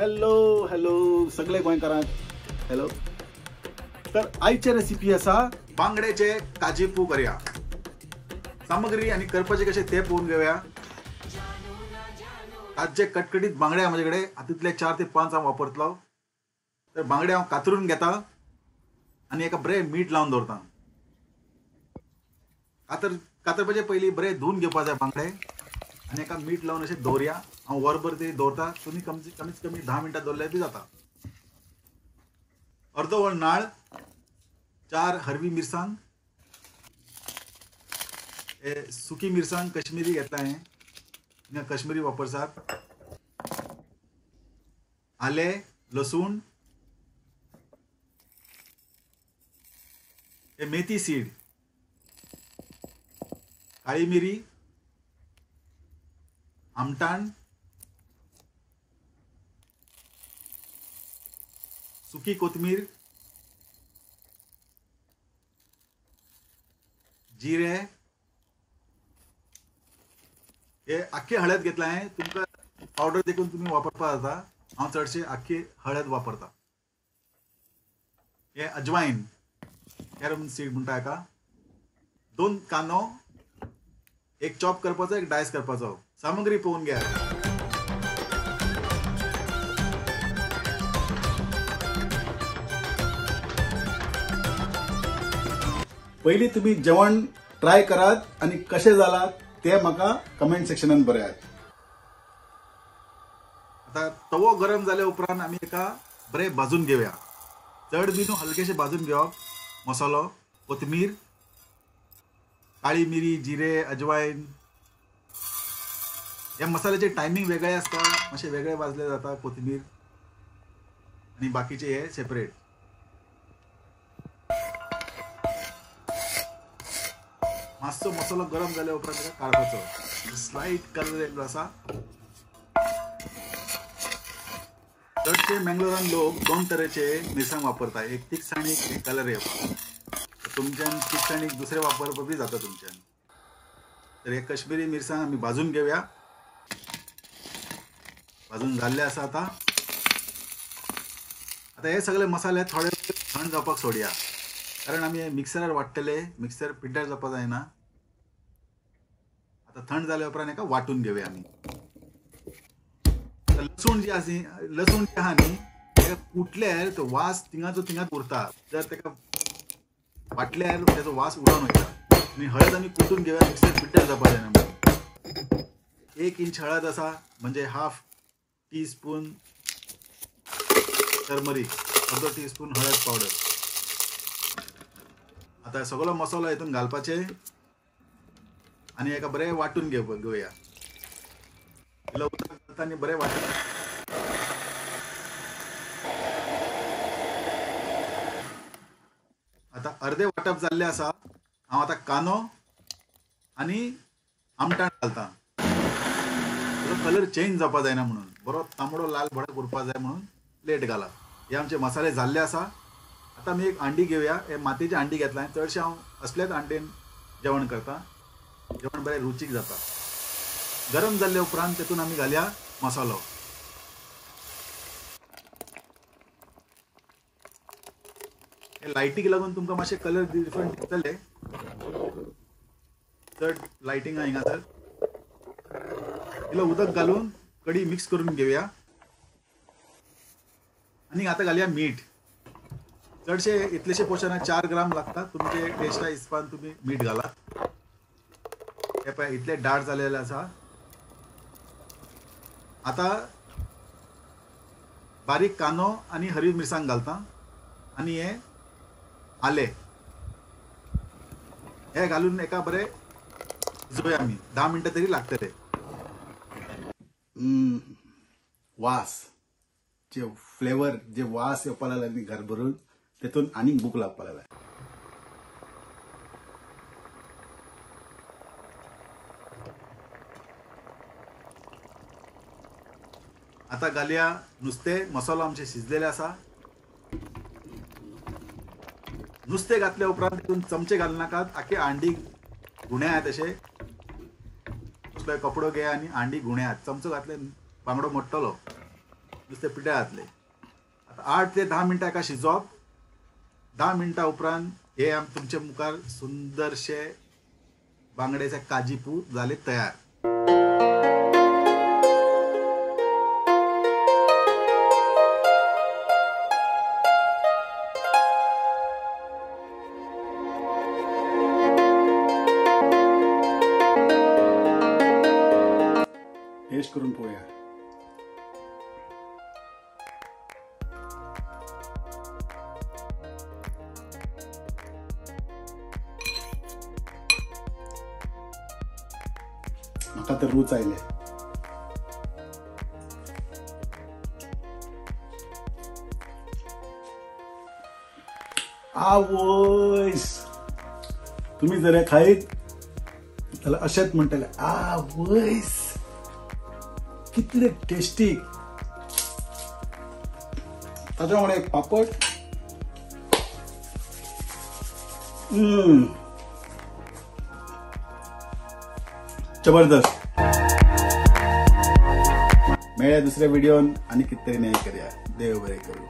Hello hello सगळे गोंयकारांक hello. तर आयचे रेसिपी आसा बांगड्याचे काजीपू करया। सामग्री आनी करपाचे कशे ते पळोवन घेवया। ताजे कटकटीत बांगडे म्हजे कडेन, हातूंतले 4 ते 5 हांव वापरतलो। तर बांगडे हांव कातरून घेता आनी एका बरें मीठ लावन दवरता। कातरपाचे पयलीं बरें धुवन घेवपा जाय बांगडे आनी एका मीठ लावन अशें दवरया। हांव वरभर तरी दवरता, तुमी कमीत कमी 10 मिनटां दवरल्यार बी जाता। अर्दो वळ नाळ, 4 हरवी मिरसांग, सुकी मिरसांग कश्मीरी घेतला हांवें, कश्मीरी वापरसात, आले, लसूण, मेथी सीड, काळी मिरी, आमटाण, सुकी कोथमीर, जिरे। हे आख्खी हळद घेतला हांवें, तुमकां पावडर देखून तुमी वापरपाक जाता। हांव चडशे आख्खी हळद वापरता। हे अजवाइन, कॅरम सीड म्हणटा हाका। 2 कांदो, एक चॉप करपाचो, एक डायस करपाचो। सामग्री पळोवन घेयात। पयलीं तुमी जेवण ट्राय करात आनी कशें जालां ते म्हाका कमेंट सेक्शनान बरयात। आतां तवो गरम जाल्या उपरांत आमी एका बरें भाजून घेवया। चड बी न्हू, हलकेशें भाजून घेवप। मसालो, कोथमीर, काळी मिरी, जिरे, अजवाइन, ह्या मसाल्याचे टायमींग वेगळे आसता, मातशें वेगळे भाजले जाता कोथमीर आनी बाकीचे हे सेपरेट। मातसो मसालो गरम जाल्या उपरांत ताका काडपाचो। स्लायट कलर येयल्लो आसा। चडशे मेंगलोरान लोक 2 तरेचे मिरसांग वापरता, एक तिखसाणीक, एक कलर येवपाक। तुमच्यान तिखसाणीक दुसरे वापरप बी जाता तुमच्यान। तर हे कश्मीरी मिरसांग आमी भाजून घेवया। भाजून जाल्ले आसा आतां। आतां हे सगळे मसाले थोडे थंड जावपाक सोडया, कारण आमी मिक्सरार वांट्टले, मिक्सर पिड्ड्यार जावपाक जायना। आतां थंड जाल्या उपरांत हेका वांटून घेवया आमी। लसूण जी आसा, लसूण जे आहा न्ही, तेका कुटल्यार तो वास थिंगाचो थिंगाच उरता। जर तेका वांटल्यार तेजो वास उडोवन वयता। आनी हळद आमी कुटून घेवया, मिक्सर पिड्ड्यार जावपाक जायना। 1 इंच हळद आसा, म्हणजे 1/2 टीस्पून टर्मरीक, अर्दो टीस्पून हळद पावडर। आतां सगळो मसालो हितून घालपाचे आनी हेका बरें वांटून घेवया। इल्लो उदक घालता आनी बरें वांटून। आतां अर्दे वांटप जाल्लें आसा। हांव आतां कांदो आनी आमटाण घालता। कलर चेंज जावपाक जायना म्हणून, बरो तांबडो लाल भडक उरपाक जाय म्हणून लेट घाला। हे आमचे मसाले जाल्ले आसा। आतां आमी एक हांडी घेवया। हे मातयेची हांडी घेतला। चडशें हांव असल्याच हांडेन जेवण करता, जेवण बरें रुचीक जाता। गरम जाल्ले उपरांत तेतून आमी घालया मसालो। हे लायटीक लागून तुमकां मातशे कलर डिफरंट दिसतले, चड लायटींग आहा हिंगासर। इल्लो उदक घालून कडी मिक्स करून घेवया। आनी आतां घालया मीठ। चडशे इतलेशे पोशणाक 4 ग्राम लागता, तुमचे टेस्टा हिसपान तुमी मीठ घालात। हे पळय इतले दाट जालेले आसा। आतां बारीक कांदो आनी हरवी मिरसांग घालता आनी हे आले हे घालून एका बरें शिजोवया आमी। 10 मिनटां तरी लागतले। वास जे फ्लेवर, जे वास येवपाक लागला न्ही घर भरून, तेतून आनीक भूक लागपाक लागल्या। आतां घालया नुस्तें। मसालो आमचे शिजलेले आसा। नुस्तें घातल्या उपरांत तितून चमचे घालनाकात, आख्खे हांडी गुण्यात अशें कसलोय कपडो घे आनी हांडी गुण्यात। चमचो घातले बांगडो मोडटलो। नुस्तें पिड्ड्यार जातलें. आतां 8 ते 10 मिनटां एका शिजोवप. 10 मिनटां उपरांत हे तुमचे मुखार सुंदरशे बांगड्याचे काजीपू जाले तयार. टेस्ट करून पळोवया. म्हाका तर रूच आयले. आवयस, तुम्ही जर खायत जाल्यार अशेंच म्हणटले, आवयस कितले टेस्टी. ताच्या वांगडा एक पापड. जबरदस्त. मेळ्या दुसऱ्या व्हिडिओन आनी कितें तरी नवें करया. देव बरें करूं.